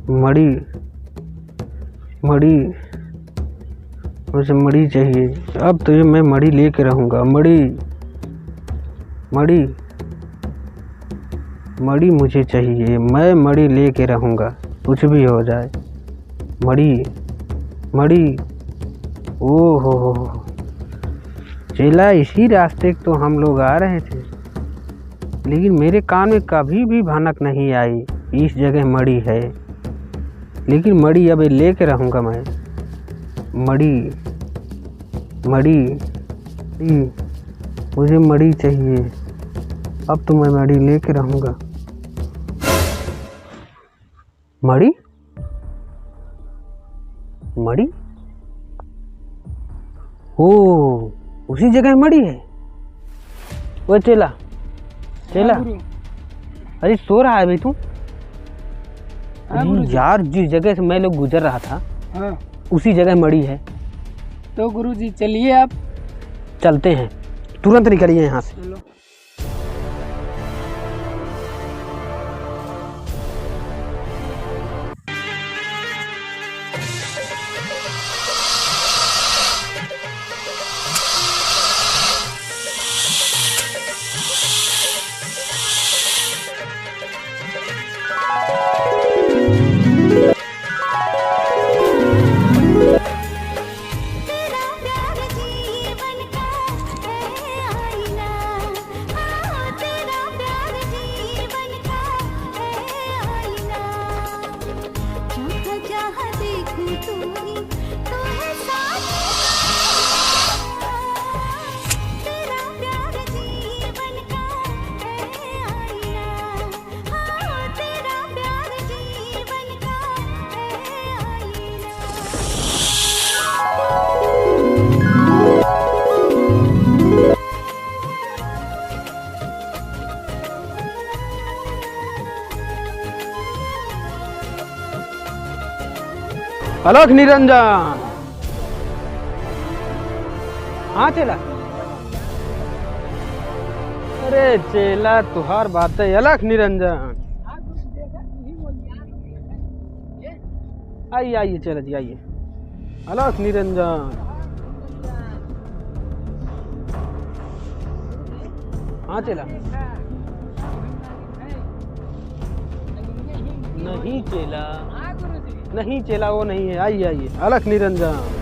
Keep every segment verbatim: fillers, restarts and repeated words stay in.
मड़ी, मड़ी, मुझे मड़ी चाहिए। अब तो ये मैं मड़ी लेके रहूँगा। मड़ी, मड़ी, मड़ी मुझे चाहिए, मैं मड़ी लेके रहूँगा, कुछ भी हो जाए। मड़ी, मड़ी, ओ हो हो हो। चेला, इसी रास्ते तो हम लोग आ रहे थे, लेकिन मेरे कान में कभी भी भनक नहीं आई इस जगह मड़ी है। लेकिन मड़ी अब लेके रहूँगा मैं। मड़ी, मड़ी, मड़ी, मुझे मड़ी चाहिए। अब तो मैं मड़ी लेके रहूँगा। मड़ी? मड़ी? ओ, उसी जगह मड़ी है। ओ चेला, चेला। हाँ गुरु। अरे सो रहा है भाई तू? हाँ अरे गुरु जी। यार, जिस जगह से मैं लोग गुजर रहा था, हाँ। उसी जगह मड़ी है। तो गुरु जी चलिए आप। चलते हैं, तुरंत निकलिए यहाँ से। चलो। अलख निरंजन। हाँ चेला। अरे चेला, तुहार बात है, अलख निरंजन। आइए, आइए चेला जी, आइए। अलख निरंजन। हाँ चेला। नहीं चेला, नहीं चेला, वो नहीं है। आइए, आइए, अलख निरंजन।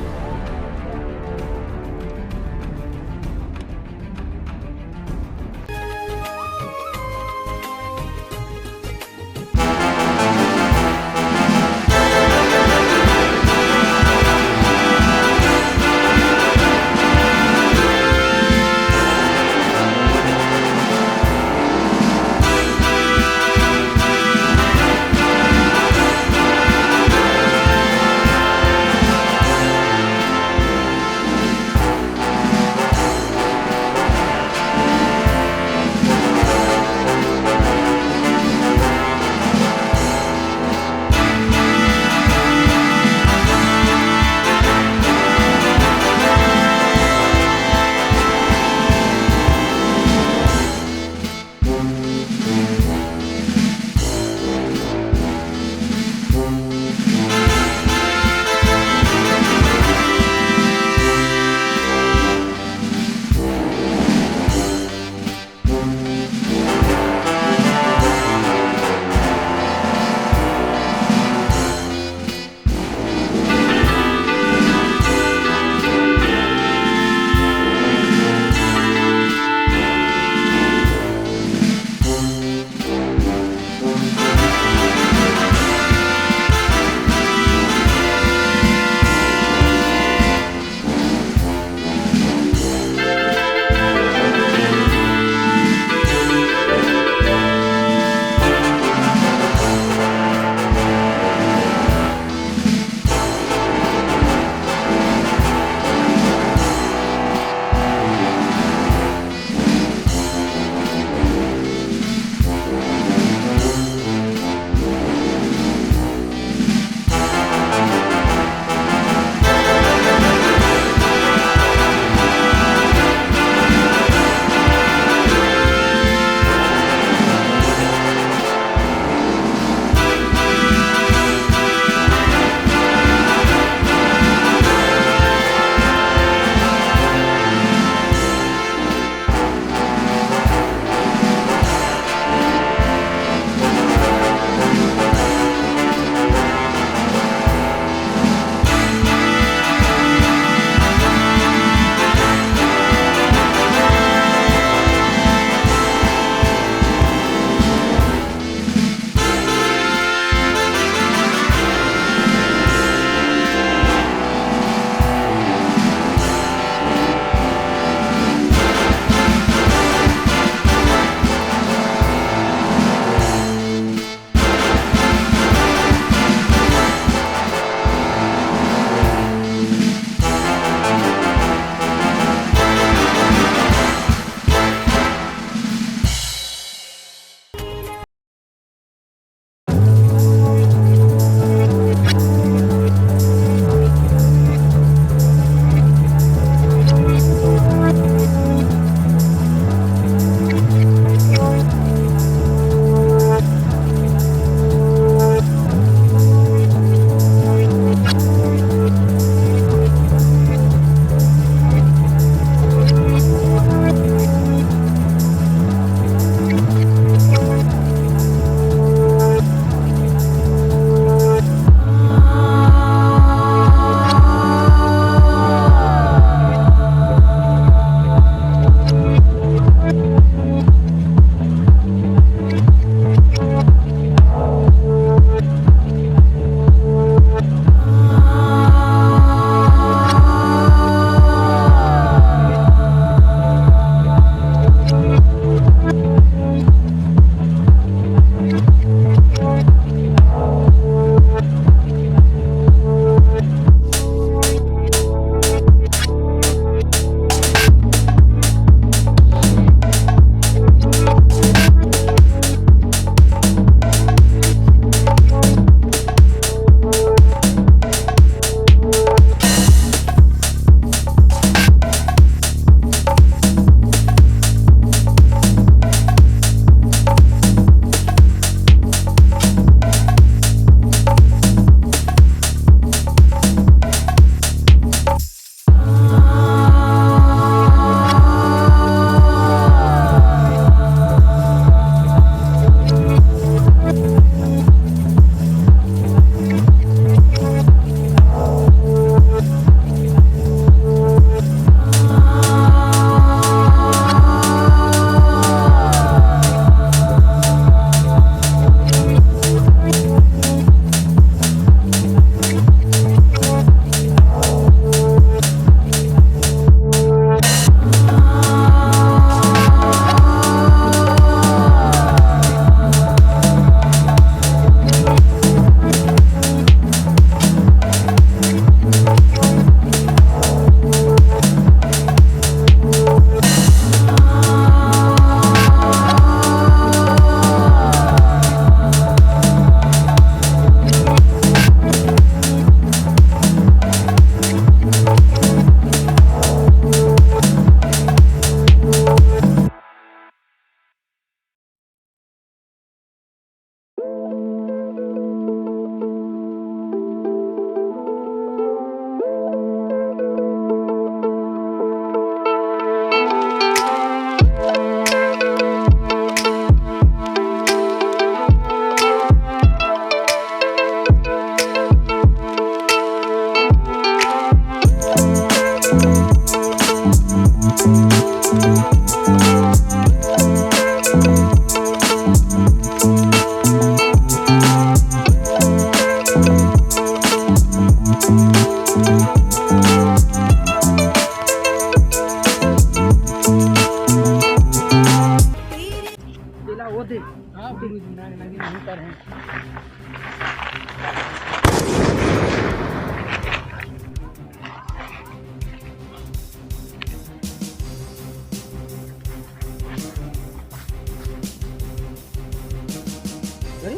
अरे,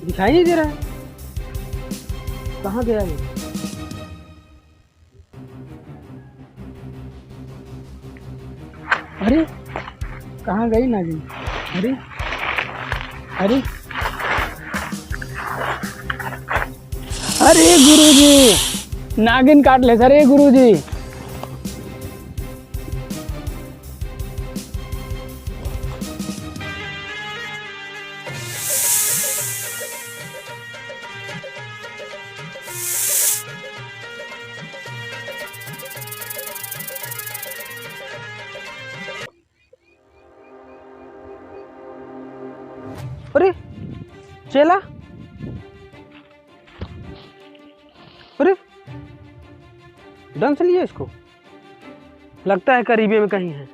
दिखाई नहीं दे रहा है, कहाँ गया ये? अरे, कहाँ गई नागिन? अरे, अरे, अरे गुरुजी, नागिन काट ले सर, ए गुरुजी। अरे, चेला, अरे, डंस लिया इसको, लगता है करीबे में कहीं है।